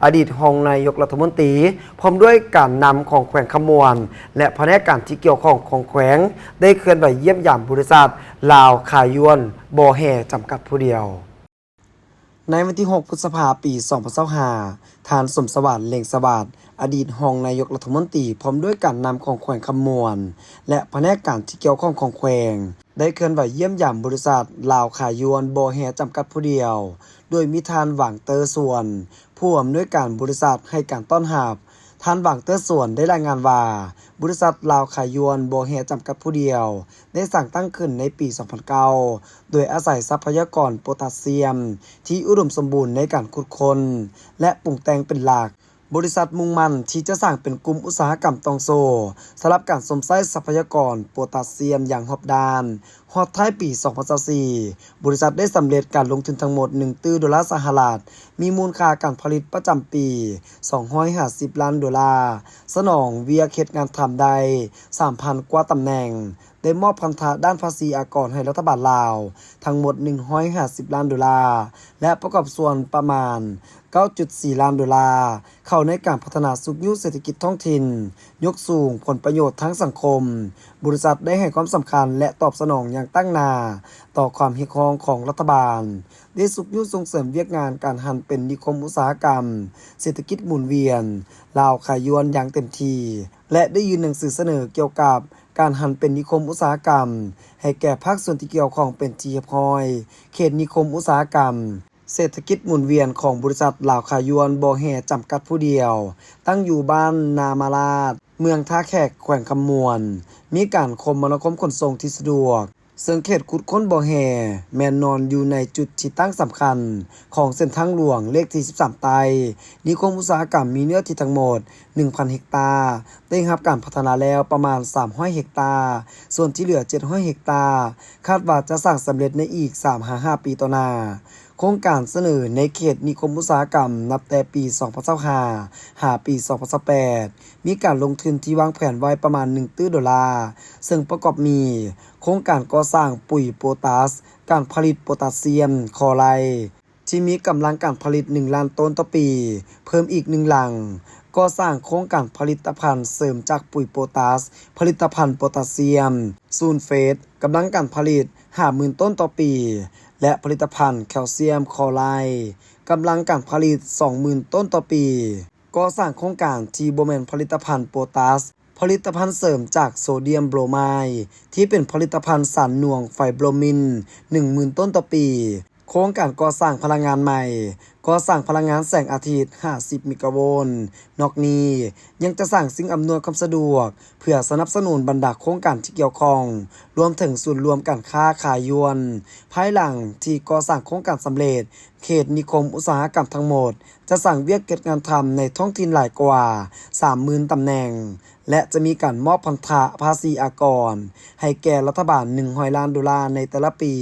ອະດີດຮອງນາຍົກລັດຖະມົນຕີ ພ້ອມດ້ວຍການນຳຂອງແຂວງຄຳມ່ວນ ແລະ ພະແນກການທີ່ກ່ຽວຂ້ອງຂອງແຂວງ ໄດ້ເຄື່ອນໄຫວຢ້ຽມຢາມບໍລິສັດລາວຂາຍຢວນບໍ່ແຮ່ຈຳກັດຜູ້ດຽວ. ໃນວັນທີຫົກ ພຶດສະພາ ປີສອງພັນຊາວຫ້າ ທ່ານ ສົມສະຫວາດ ເລັ່ງສະຫວາດ ອະດີດຮອງນາຍົກລັດຖະມົນຕີ ພ້ອມດ້ວຍການນຳຂອງແຂວງຄຳມ່ວນ ແລະ ພະແນກການທີ່ກ່ຽວຂ້ອງຂອງແຂວງ ໄດ້ເຄື່ອນໄຫວຢ້ຽມຢາມບໍລິສັດລາວຂາຍຢວນບໍ່ແຮ່ຈຳກັດຜູ້ດຽວ ໂດຍມີທ່ານ ຫວັງເຕີ ສວນ ຜູ້ອຳນວຍການບໍລິສັດໃຫ້ການຕ້ອນຮັບ. ທ່ານ ຫວັງເຕີ ສວນ ໄດ້ລາຍງານວ່າ ບໍລິສັດລາວຂາຍຢວນບໍ່ແຮ່ຈຳກັດຜູ້ດຽວ ໄດ້ສ້າງຕັ້ງຂຶ້ນໃນປີສອງພັນເກົ້າ ໂດຍອາໄສຊັບພະຍາກອນໂປຕາສຽມທີ່ອຸດົມສົມບູນໃນການຂຸດຄົ້ນ ແລະ ປຸງແຕ່ງເປັນຫຼັກ. ບໍລິສັດມຸ່ງໝັ້ນທີ່ຈະສ້າງເປັນກຸ່ມອຸດສາຫະກຳຕ່ອງໂສ້ ສຳລັບການຊົມໃຊ້ຊັບພະຍາກອນໂປຕາສຽມຢ່າງຮອບດ້ານ. ຮອດທ້າຍປີສອງພັນຊາວສີ່ ບໍລິສັດໄດ້ສຳເລັດການລົງທຶນທັງໝົດໜຶ່ງຕື້ໂດລາສະຫະລັດ, ມີມູນຄ່າການຜະລິດປະຈຳປີສອງຮ້ອຍຫ້າສິບລ້ານໂດລາ, ສະໜອງວຽກເຮັດງານທຳໄດ້ສາມພັນກວ່າຕຳແໜ່ງ, ໄດ້ມອບພັນທະດ້ານພາສີອາກອນໃຫ້ລັດຖະບານລາວທັງໝົດໜຶ່ງຮ້ອຍຫ້າສິບລ້ານໂດລາ ແລະ ປະກອບສ່ວນປະມານເກົ້າຈຸດສີ່ລ້ານໂດລາ ເຂົ້າໃນການພັດທະນາຊຸກຍູ້ເສດຖະກິດທ້ອງຖິ່ນ, ຍົກສູງຜົນປະໂຫຍດທາງສັງຄົມ. ບໍລິສັດໄດ້ໃຫ້ຄວາມສຳຄັນ ແລະ ຕອບສະໜອງຢ່າງຕັ້ງໜ້າຕໍ່ຄວາມຮຽກຮ້ອງຂອງລັດຖະບານ, ໄດ້ຊຸກຍູ້ສົ່ງເສີມວຽກງານການຫັນເປັນນິຄົມອຸດສາຫະກຳເສດຖະກິດໝູນວຽນລາວຂາຍຢວນຢ່າງເຕັມທີ່ ແລະ ໄດ້ຍື່ນໜັງສືສະເໜີກ່ຽວກັບການຫັນເປັນນິຄົມອຸດສາຫະກຳໃຫ້ແກ່ພາກສ່ວນທີ່ກ່ຽວຂ້ອງເປັນທີ່ຮຽບຮ້ອຍ. ເຂດນິຄົມອຸດສາຫະກຳ ເສດຖະກິດໝູນວຽນຂອງບໍລິສັດລາວຂາຍຢວນບໍ່ແຮ່ຈຳກັດຜູ້ດຽວ ຕັ້ງຢູ່ບ້ານນາມາລາດ, ເມືອງທ່າແຂກ, ແຂວງຄຳມ່ວນ, ມີການຄົມມະນາຄົມຂົນສົ່ງທີ່ສະດວກ, ເຊິ່ງເຂດຂຸດຄົ້ນບໍ່ແຮ່ແມ່ນນອນຢູ່ໃນຈຸດທີ່ຕັ້ງສຳຄັນຂອງເສັ້ນທາງຫຼວງເລກທີສິບສາມໃຕ້. ນິຄົມອຸດສາຫະກຳມີເນື້ອທີ່ທັງໝົດໜຶ່ງພັນເຮັກຕາ, ໄດ້ຮັບການພັດທະນາແລ້ວປະມານສາມຮ້ອຍເຮັກຕາ, ສ່ວນທີ່ເຫຼືອເຈັດຮ້ອຍເຮັກຕາ ຄາດວ່າຈະສ້າງສຳເລັດໃນອີກສາມຫາຫ້າປີຕໍ່ໜ້າ. ໂຄງການສະເໜີໃນເຂດນິຄົມອຸດສາຫະກຳນັບແຕ່ປີສອງພັນຊາວຫ້າ ຫາປີສອງພັນຊາວແປດ ມີການລົງທຶນທີ່ວາງແຜນໄວ້ປະມານໜຶ່ງຕື້ໂດລາ, ເຊິ່ງປະກອບມີໂຄງການກໍ່ສ້າງປຸຍໂປຕາສ, ການຜະລິດໂປຕາສຽມຄລໍໄລ ທີ່ມີກຳລັງການຜະລິດໜຶ່ງລ້ານໂຕນຕໍ່ປີ, ເພີ່ມອີກໜຶ່ງຫຼັງ, ກໍ່ສ້າງໂຄງການຜະລິດຕະພັນເສີມຈາກປຸຍໂປຕາສ, ຜະລິດຕະພັນໂປຕາສຽມ, ສູນເຟດ, ກຳລັງການຜະລິດຫ້າໝື່ນໂຕນຕໍ່ປີ ແລະ ຜະລິດຕະພັນແຄວຊຽມຄລໍໄລ, ກຳລັງການຜະລິດສອງໝື່ນໂຕນຕໍ່ປີ. ກໍ່ສ້າງໂຄງການທີ່ບໍ່ແມ່ນຜະລິດຕະພັນໂປຕາສ, ຜະລິດຕະພັນເສີມຈາກໂຊດຽມໂບຣມາຍ ທີ່ເປັນຜະລິດຕະພັນສານໜ່ວງໄຟໂບຣມິນ ໜຶ່ງໝື່ນໂຕນຕໍ່ປີ. ໂຄງການກໍ່ສ້າງພະລັງງານໃໝ່, ກໍ່ສ້າງພະລັງງານແສງອາທິດຫ້າສິບເມກາໂວນ. ນອກນີ້ຍັງຈະສ້າງສິ່ງອຳນວຍຄວາມສະດວກ ເພື່ອສະໜັບສະໜູນບັນດາໂຄງການທີ່ກ່ຽວຂ້ອງ, ລວມເຖິງສູນລວມການຄ້າຂາຍຢວນ. ພາຍຫຼັງທີ່ກໍ່ສ້າງໂຄງການສຳເລັດ, ເຂດນິຄົມອຸດສາຫະກຳທັງໝົດ ຈະສ້າງວຽກເຮັດງານທຳໃນທ້ອງຖິ່ນຫຼາຍກວ່າສາມໝື່ນຕຳແໜ່ງ ແລະ ຈະມີການມອບພັນທະພາສີອາກອນໃຫ້ແກ່ລັດຖະບານໜຶ່ງຮ້ອຍລ້ານໂດລາໃນແຕ່ລະປີ.